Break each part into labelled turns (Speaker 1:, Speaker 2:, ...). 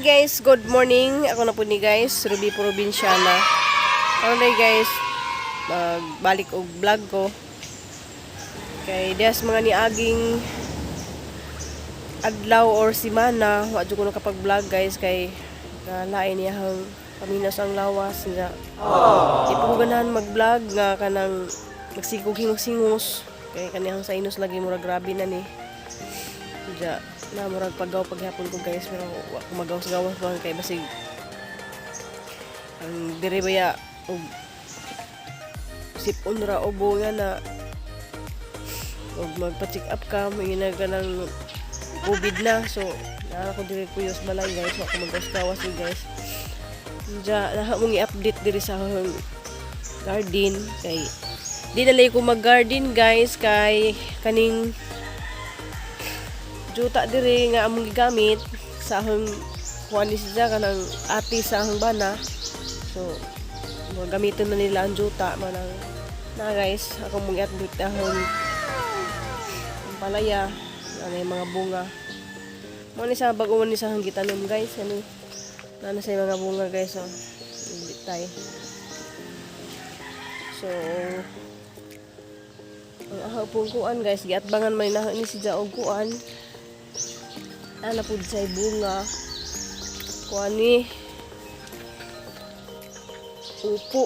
Speaker 1: Guys, good morning. Ako na po ni guys, Ruby Provinciana. Karon na guys, magbalik og vlog ko. Kay dias mga niaging adlaw or simana, wa jud ko nakapag-vlog, guys, kay kalain niya ang paminas ang lawas nga. Di pa ko ganahan mag-vlog nga kanang magsikog hingos-hingos kay kaniyang sinus lagi, murag grabe na ni. Diya, na murag paggaw paghapon ko, guys, pero wa ko magawas-gawas man kay basig ang diri baya og sipon ra, ubo nga na og magpa-check up ka, may ka ng COVID na. So naa ko diri kuyos balay, guys, wa ko magawas-gawas ni, guys. Diya, naa mong i-update diri sa akong garden kay di na ko mag-garden, guys, kay kaning juta diri nga among gigamit sa akong kuan ni siya kanang ate sa akong bana. So mga gamiton na nila ang juta manang na, guys. Ako mong i-update akong ang palaya ano yung mga bunga mo ni sa bago ni sa akong gitanom, guys. Ano na sa mga bunga, guys, oh. Bitay. So ang ako pong kuan, guys, giatbangan man na ni si og kuan ana pud say bunga kuan ni upo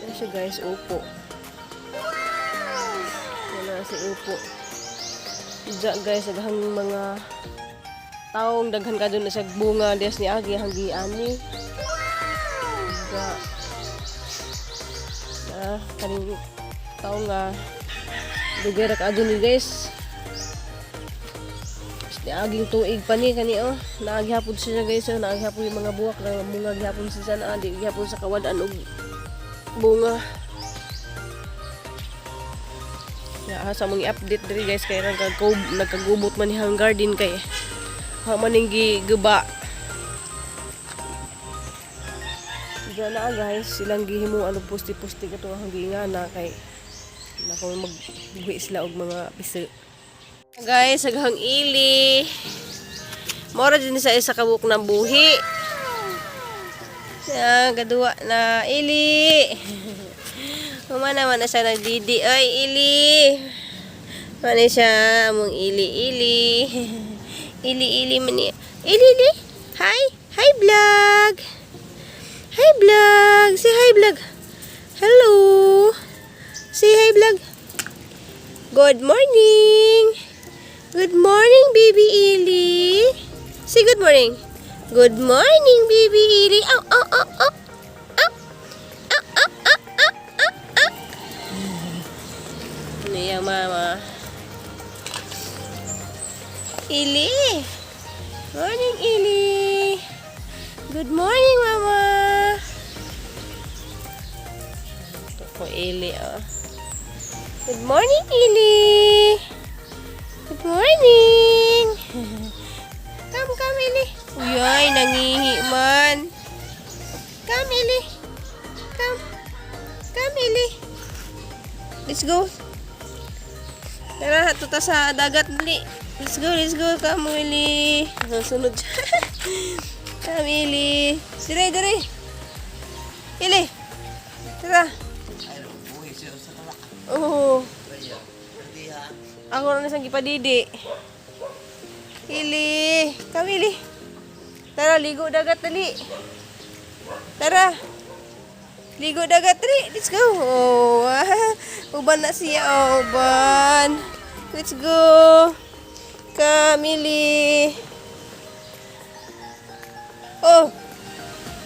Speaker 1: na siya, guys, upo. Yan na si upo. Diya, guys, daghang mga taong daghan ka na sa bunga dias ni agi hanggi ani. Diya. Na kaning taong nga dugay ra ka ni, guys. Niaging tuig pa ni kani, oh. Naagi hapon siya, guys, oh. Naagi hapon yung mga buwak na bunga gihapon siya na di gihapon sa kawad-an og bunga. Ya, sa mong i-update diri, guys, kay nagkagubot man niyang garden kay ha man ning giguba. Diyan na, guys, silang gihimo ano pusti-pusti kato ang giingana kay nako magbuhi sila og mga piso. Guys, aghang ili. Mora din sa isa ka buok ng buhi. Ya, gaduwa na ili. Humana man na siya nagdidi. Oy, ili. Mana siya among ili ili. Ili ili man niya. Ili ili. Hi. Hi, vlog. Hi, vlog. Say hi, vlog. Hello. Say hi, vlog. Good morning. Good morning, baby Ili. Say good morning. Good morning, baby Ili. Oh. Oh. Oh. Ano yung mama? Ili. Morning, Ili. Good morning, mama. Ito ko, Ili, oh. Good morning, Ili. Good morning. Come, come, Ili. Uy, nangihi man. Come, Ili. Come. Come, Ili. Let's go. Tara, tuta sa dagat, dali. Let's go, let's go. Come, Ili. Sunod siya. Come, Ili. Dire, dire. Ili. Tara. Oo. Ako na siyang gipadidi. Ili. Come, Ili. Tara, ligo dagat, dali. Tara. Ligo dagat, dali. Let's go. Oh, uban na siya. Oh, uban. Let's go. Come, Ili. Oh.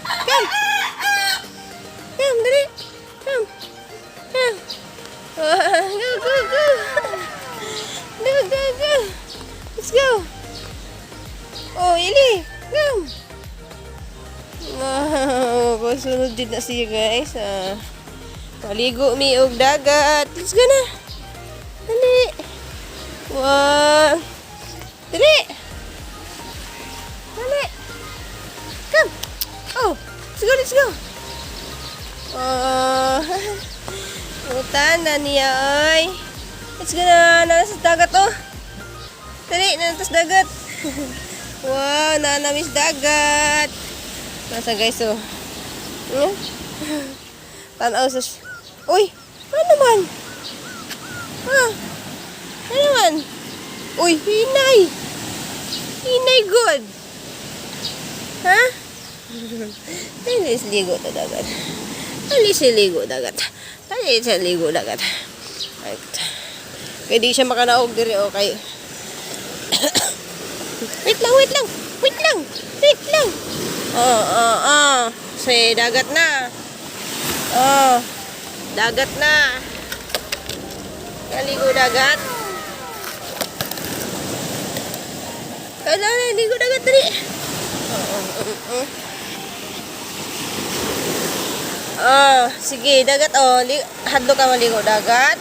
Speaker 1: Come. Come, dali. Come. Come. Go, go, go. Go, go, go. Let's go. Oh, Ili. Come. Wow, sunod din na siya, guys. Ah. Paligo mi og dagat. Let's go na. Dali. Wow. Dali. Dali. Come. Oh, let's go, let's go. Oh. Utan na niya, oy. Let's go na. Nasa dagat, oh. Dali, nasa dagat. Wow, nanamis dagat. Nasa guys, oh. Tanaw sa. Uy, ano man? Ha? Ano man? Uy, hinay. Hinay good. Ha? Alis ligo ta dagat. Alis ligo dagat. Alis ligo dagat. Ay, kaya di siya makanaog diri okay. Wait lang, wait lang. Wait lang. Wait lang. Oh. Say, dagat na. Oh, dagat na. Kaligo dagat. Kailangan ligo dagat dali. Oo. Oh, sige, dagat oh. Hadlo ka maligo dagat.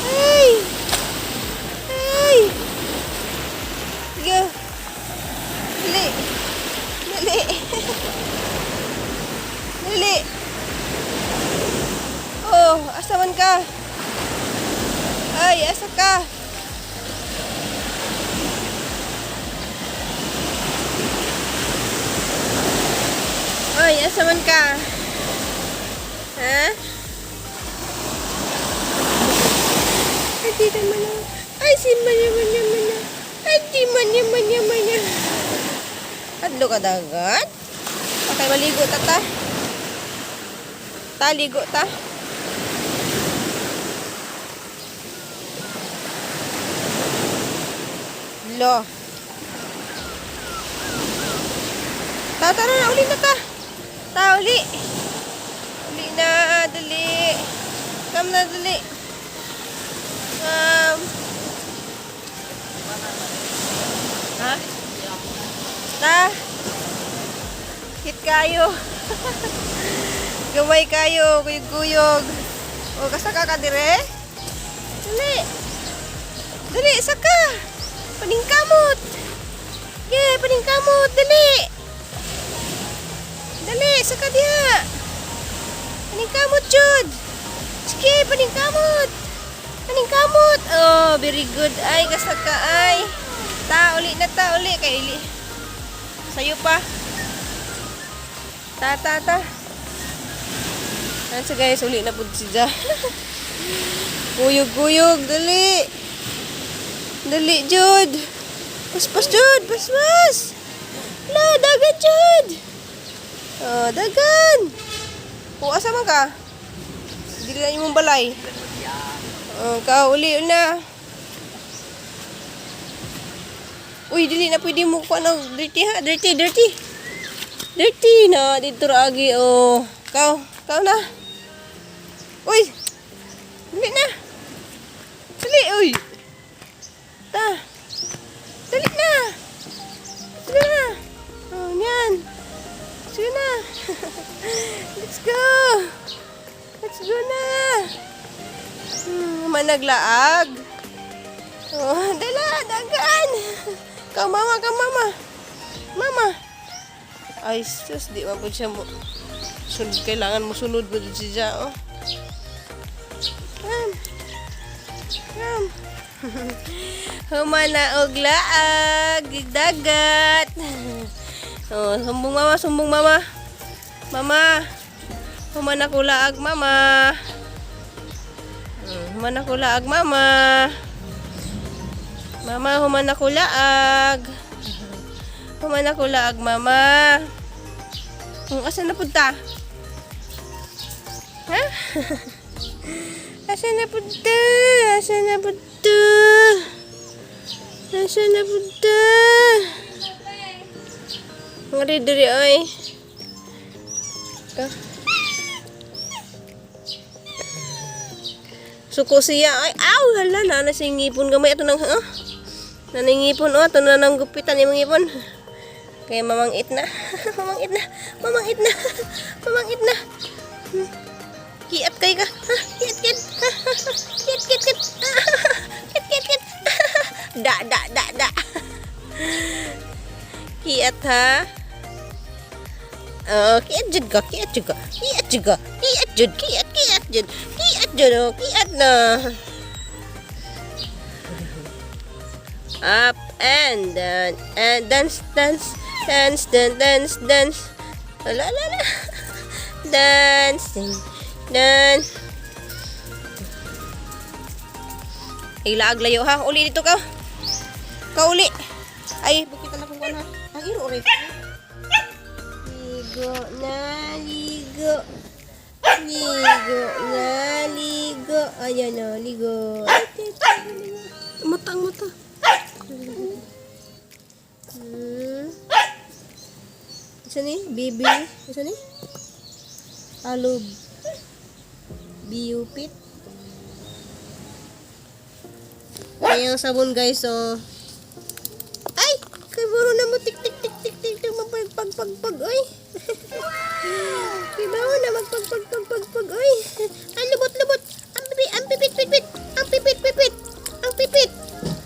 Speaker 1: Ay! Ay! Sige. Dali. Dali. Dali. Oh, asa man ka? Ay, asa ka? Ay, asa man ka? Ha? Ay, di naman ako. Ay, si manya, manya, manya. Ay, di manya, manya, manya. Adlo ka dagat? Pakay maligo ta ta. Ta, ligo ta. Lo. Ta, tara na, uli na ta. Ta, uli. Uli na, dali. Come na, dali. Ha? Ta. Hit kayo. Gamay kayo, kuyog-kuyog. O, kasaka ka dire? Dali. Dali, saka. Paningkamot. Ye, paningkamot. Dali. Dali, saka diha. Paningkamot, jud. Sige, paningkamot. Paningkamot. Oh, very good. Ay, kasaka ay. Ta, uli na ta, uli. Kay ili. Sayo pa. Ta, ta, ta. Ayan siya guys, uli na po siya. Kuyog, kuyog, dali. Dali, Jud. Paspas, Jud, paspas. La, dagat, Jud. Oh, dagan. O, asa man ka? Dili na imong balay. Oh, ka, uli na. Uy, dili na pwede mo kuha ng dirty ha. Dirty, dirty. Dirty na. Dito ra agi, oh. Kaw, kaw na. Uy! Dali na. Dali, uy. Ta. Dali na. Dali na. Oh, yan. Sige na. Let's go. Let's go na. Managlaag. Oh, dala, dagan. Kau mama, kau mama. Mama. Ay, sus, di man po siya mo. Sunod, kailangan mo sunod mo dito siya, oh. Come. Come. Humana og laag, dagat. Oh, sumbong mama, sumbong mama. Mama. Humana ko laag, mama. Humana ko laag, mama. Mama, humana ko laag. Humana ko laag, mama. Kung asa na punta? Ha? Asa na punta? Asa na punta? Asa na punta? Ngari diri oy. Ka. Suko siya ay aw hala na na siya ngipon gamay ato nang ah. Naningipon oh ato na nang gupitan imong ngipon. Kaya mamangit na. Mamangit na. Mamangit na. Mamangit na. Kiat kay ka. Ha? Kiat kiat. Ha, ha, ha. Kiat kiat kiat. Kiat kiat kiat. Da da da da. Kiat ha. Oh, kiat jud ka, kiat jud ka. Kiat jud ka. Kiat jud, kiat kiat jud. Kiat jud oh, kiat na. Up and down and dance, dance, dance, dance, dance, dance. Ala, ala, ala. Dance, dance. Ay, laag layo ha. Uli dito ka. Kauli. Ay, bukit na kung ha. Ang iro rin. Ligo na, ligo. Ligo na, ligo. Ayan o, ligo. Mata, ang mata. Isa ni? Baby? Isa ni? Alob. Biupit. Ayan ang sabon, guys, oh. Ay! Kay buro na mo tik tik tik tik tik tik mapag pag pag pag oy. Kay bawo na magpag pag pag pag pag oy. Ang lubot lubot. Ang pipi, ang pipit pipit. Ang pipit pipit. Ang pipit.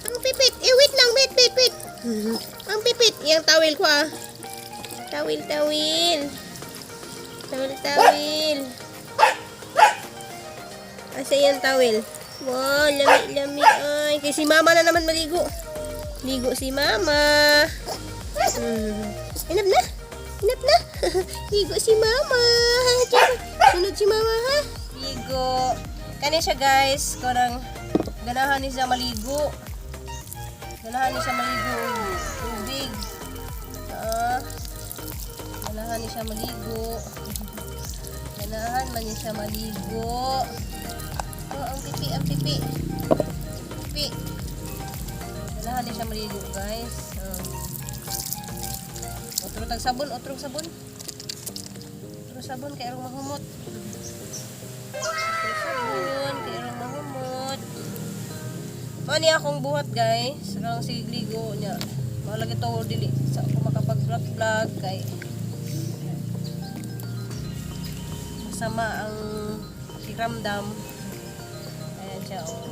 Speaker 1: Ang pipit. Eh, wait lang, wait, wait, wait. Ang pipit. Yang tawil ko ah. Tawil, tawil. Tawil, tawil. Asa yung tawil? Wow, lami, lami. Ay, kay si mama na naman maligo. Ligo si mama. Enough na. Enough na. Ligo si mama. Sunod si mama ha. Ligo. Kani siya, guys. Kanang ganahan ni siya maligo. Ganahan ni siya maligo og tubig. Ah. Ganahan ni siya maligo. Ganahan man ni siya maligo. Oh, ang pipi, ang pipi. Pipi. Ganahan ni siya maligo, guys. Oh. Otro tag sabon, otro sabon. Otro sabon kay arong mahumot. Otro sabon kay arong mahumot. Mao ni akong buhat, guys. Karong sige ligo niya. Mao lagi to dili sa ako makapag-vlog vlog kay masama ang pakiramdam. Ayan siya, oh.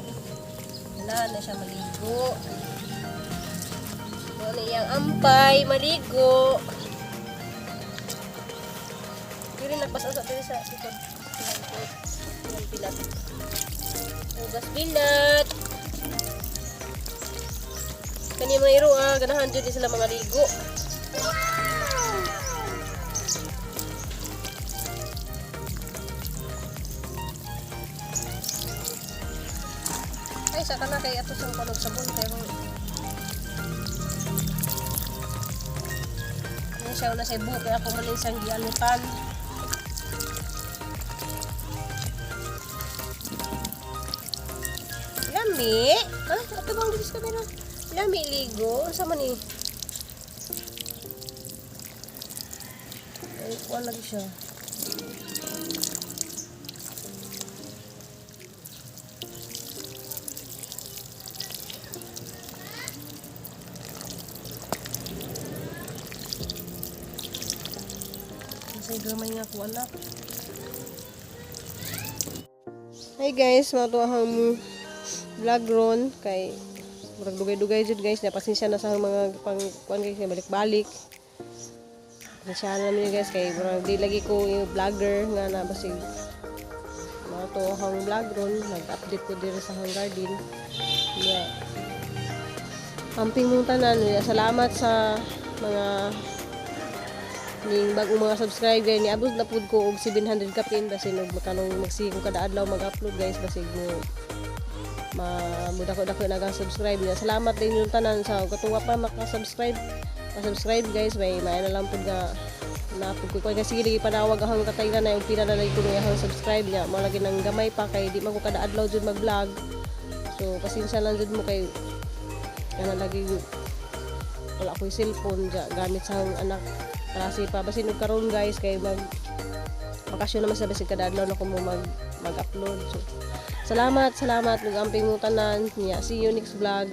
Speaker 1: Wala na siya maligo. Mao na iyang ampay, maligo. Diri nagpasa sa diri sa likod. Ilang bilat. Hugas bilat. Kani mga iro ah, ganahan jud ni sila mga ligo. Ay, saka na kay ato sang panog sabon pero Yan siya na sa ibu kaya ako man siyang gialutan. Lami? Ah, ato bang dito sa kamera? Lami ligo. Unsa man ni? Ay, kuwan lagi siya. Sa gamay nga ko anak. Hi guys, mao to ang vlog ron kay murag dugay-dugay jud, guys, na pasensya na sa mga pang kuan guys, balik-balik. Pasensya na namin, guys, kay murag di lagi ko yung vlogger nga na basig mao to ang vlog ron, nag-update ko diri sa akong garden. Yeah. Amping mong tanan, yeah, salamat sa mga ning bagong mga subscribe guys. Niabot na pud ko og 700 kapin, basin og makanong magsige ko kada adlaw mag-upload, guys, basig mo ma mudako-dako na ang subscribe niya. Salamat din yung tanan sa katuwa pa maka-subscribe. Pa-subscribe, guys, may may na lang pud nga na pud ko kasi sige lagi panawag akong kataygan na yung pila na lagi ko nga subscribe niya. Mo lagi nang gamay pa kay di man ko kada adlaw jud mag-vlog. So pasensya lang jud mo kay kana lagi wala ko'y cellphone ja, gamit sa akong anak klase pa. Basin og karon, guys, kay mag bakasyon naman sa basig kada adlaw na ko mo mag mag-upload. So salamat, salamat ug amping mo tanan niya. See you next vlog.